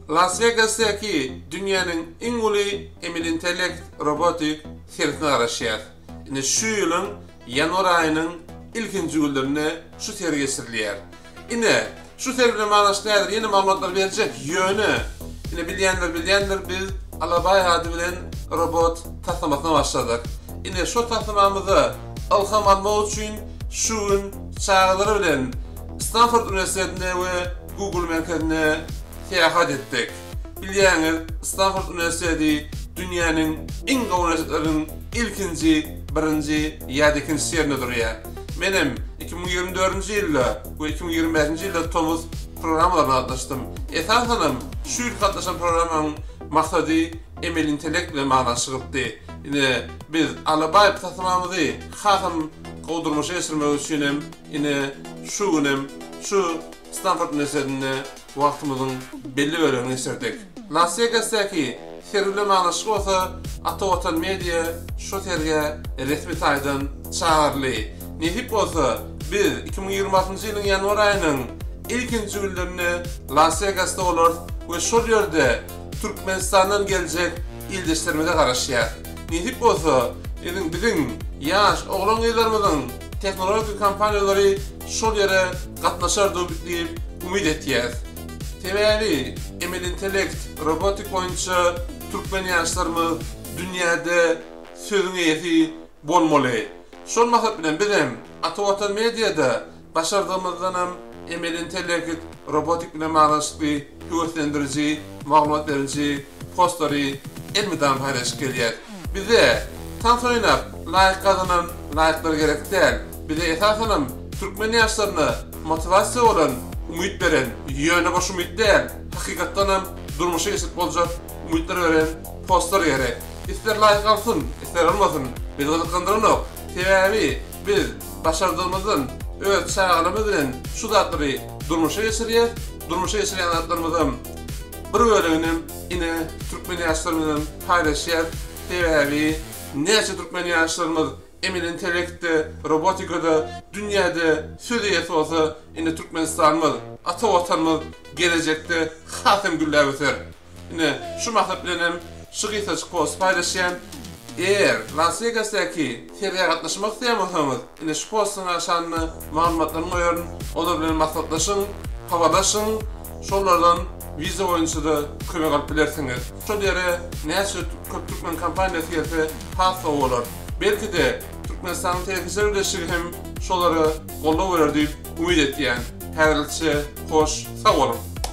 Las Wegasdaky dünýäniň iň uly emeli intellekt robotik sergisine garaşýas. Ine şu ýylyň ýanwar aýynyň ilkinji günlerinde şu sergi geçirilýär. Ine, şu sergi bilen baglanyşykly häzir ýene maglumatlar berjek, ýöne, ine bilýänler bilýändir biz Alabaý ady bilen robot taslamasyna başladyk. Ine şo taslamamyza ylham almak üçin şu gün çagalar bilen Stanford uniwersitetinde we Google merkezinde syýahat etdik. Bilýäňiz, Stanford uniwersiteti dünýäniň iň gowy uniwersitetleriniň ilkinji, birinji ýa-da ikinjisi ýerinde durýar. Menem 2024-nji ýylda we 2025-nji ýylda tomus programmalaryna gatnaşdym. Esasanam, şu ýylky gatnaşan programmamyň maksady emeli intellekt bilen baglanyşygypdy. Ine, biz Alabaý taslamamyzy hasam gowy durmuşa geçirmek üçin hem ine, şu gün hem şu Stanford uniwersitetinde wagtymyzyň belli bölegini geçirdik. Las Wegasdaky sergi bilen baglanyşykly bolsa, Ata Watan Media şu sergä resmi taýdan çagyryldy. Nesip bolsa, biz 2026-njy ýylyň ýanwar aýynyň ilkinji günlerinde Las Wegasda bolarys we şol ýerde Türkmenistandan geljek ildeşlerimize garaşýas. Nesip bolsa, biziň biziň ýaş oglan-gyzlarymyzyň tehnologik kompaniýalary şol ýere gatnaşar diýip umyt etýäs. Sebäbi emeli intellekt, robotik boýunça türkmen ýaşlarymyz dünýäde sözüň eýesi bolmaly. Şol maksat bilen bizem Ata Watan Mediada başardygymyzdanam emeli intellekt, robotik bilen baglanyşykly höweslendiriji, maglumat beriji postlary elmydama paýlaşyp gelýäs. Bize tans oýnap laýk gazanan laýklar gerek däl. Bize esasanam türkmen ýaşlaryna motiwasiýa bolan, umyt beren, ýöne boş umyt däl, hakykatdanam durmuşa geçirip boljak umytlar beren postlar gerek. Ister laýk alsyn, ister almasyn, bizi gyzyklandyranok. Sebäbi biz başardygymyzdan öz çagalarymyz bilen şu zatlary durmuşa geçirýäs. Durmuşa geçirýän zatlarymyzam bir böleginem ine türkmen ýaşlary bilen paýlaşýas. Sebäbi näçe türkmen ýaşlarymyz emeli intellektde, robotikada dünýäde söz eýesi bolsa, indi Türkmenistanymyz, ata Watanymyz gelejekde has hem gülläp öser. Ine, şu maksat bilen hem şu gysgajyk posty paýlaşýan. Eger Las Wegasdaky sergä gatnaşmak isleýän bolsaňyz, ine şu postuň aşagynda maglumatlaryny goýaryn, olar bilen maslahatlaşyň, habarlaşyň, şolardan wiza boýunça-da kömek alyp bilersiňiz. Şol ýere näçe köp türkmen kompaniýasy gelse has gowy bolar. Belki-de, Türkmenistanyň Telekeçiler birleşigi hem şolara goldaw berer diýip umyt etýän. Häzirlikçe hoş, sag boluň!